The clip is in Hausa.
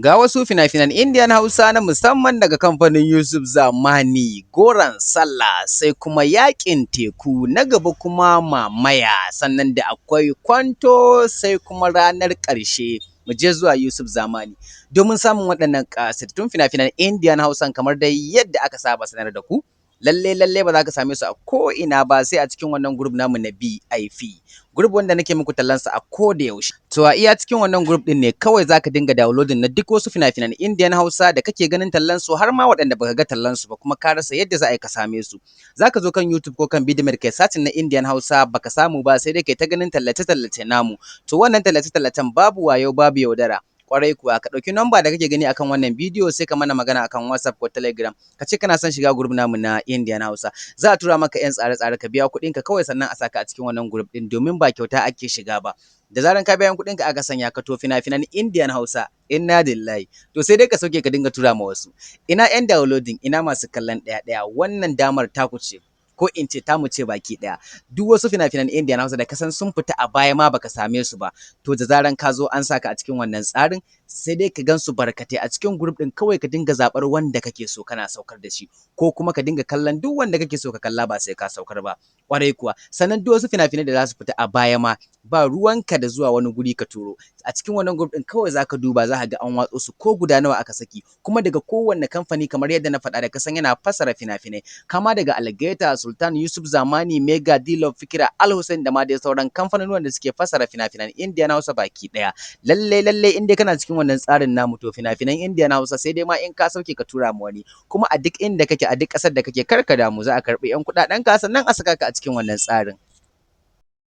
Ga wasu fina-finan Indian Hausa na musamman daga kamfanin Yusuf Zamani, Goron Sallah, sai kuma Yaƙin Teku, na gaba kuma Mamaya, sannan da akwai Kwanto, sai kuma Ranar Ƙarshe. Mu je zuwa Yusuf Zamani domin samun waɗannan ƙasatattun fina-finan Indian Hausan kamar dai yadda aka saba sanar da ku. Lalle lalle ba za ka same su a ko ina ba sai a cikin wannan group namu na BIP. Group wanda nake muku tallansa a ko da yaushe. To a iya cikin wannan group din ne kawai zaka dinga downloading na duk wasu fina-finan Indian Hausa da kake ganin tallan su, har ma waɗanda baka ga tallan su ba kuma ka rasa yadda za a yi ka same su. Zaka zo kan YouTube ko kan Vidmate kai searching na Indian Hausa, baka samu ba, sai dai kai ta ganin tallace-tallace namu. To wannan tallace-tallacen babu wayo, babu yaudara. Kwarai kuwa, ka ɗauki namba da kake gani akan wannan bidiyo, sai ka mana magana akan WhatsApp ko Telegram, ka ce kana son shiga group namu na Indian Hausa. Za a tura maka yan tsare-tsare, ka biya kuɗin ka kawai, sannan a saka a cikin wannan group ɗin, domin ba kyauta ake shiga ba. Da zaran ka biya kuɗin ka aka sanya ka, to fina-finan Indian Hausa, inna lillahi, to sai dai ka sauke ka dinga tura ma wasu. Ina yan downloading, ina masu kallon ɗaya ɗaya, wannan damar taku ce, ko in ce tamu ce baki ɗaya. Duk wasu fina-finan Indian Hausa da kasan sun fita a baya ma baka same su ba, to da zaran ka zo an saka a cikin wannan tsarin, sai dai ka gan su barkatai a cikin group ɗin. Kawai ka dinga zaɓar wanda kake so kana saukar da shi, ko kuma ka dinga kallon duk wanda kake so ka kalla, ba sai ka saukar ba. Kwarai kuwa, sannan duk wasu fina-finai da za su fita a baya ma, ba ruwanka da zuwa wani guri ka turo. A cikin wannan group ɗin kawai zaka duba, za ka ga an watso su, ko guda nawa aka saki, kuma daga kowanne kamfani kamar yadda na faɗa da kasan yana fassara fina-finai, kama daga Algaita, Sultan, Yusuf Zamani, Mega, Dilo, Fikira, Al Hussein da ma dai sauran kamfanonuwan da suke fassara fina-finan Indian Hausa baki ɗaya. Lalle lalle in dai kana cikin wannan tsarin namu, to fina-finan Indian Hausa sai dai ma in ka sauke ka tura ma wani. Kuma a duk inda kake, a duk ƙasar da kake, kar ka damu, za a karɓi 'yan kuɗaɗen ka sannan a saka ka a cikin wannan tsarin.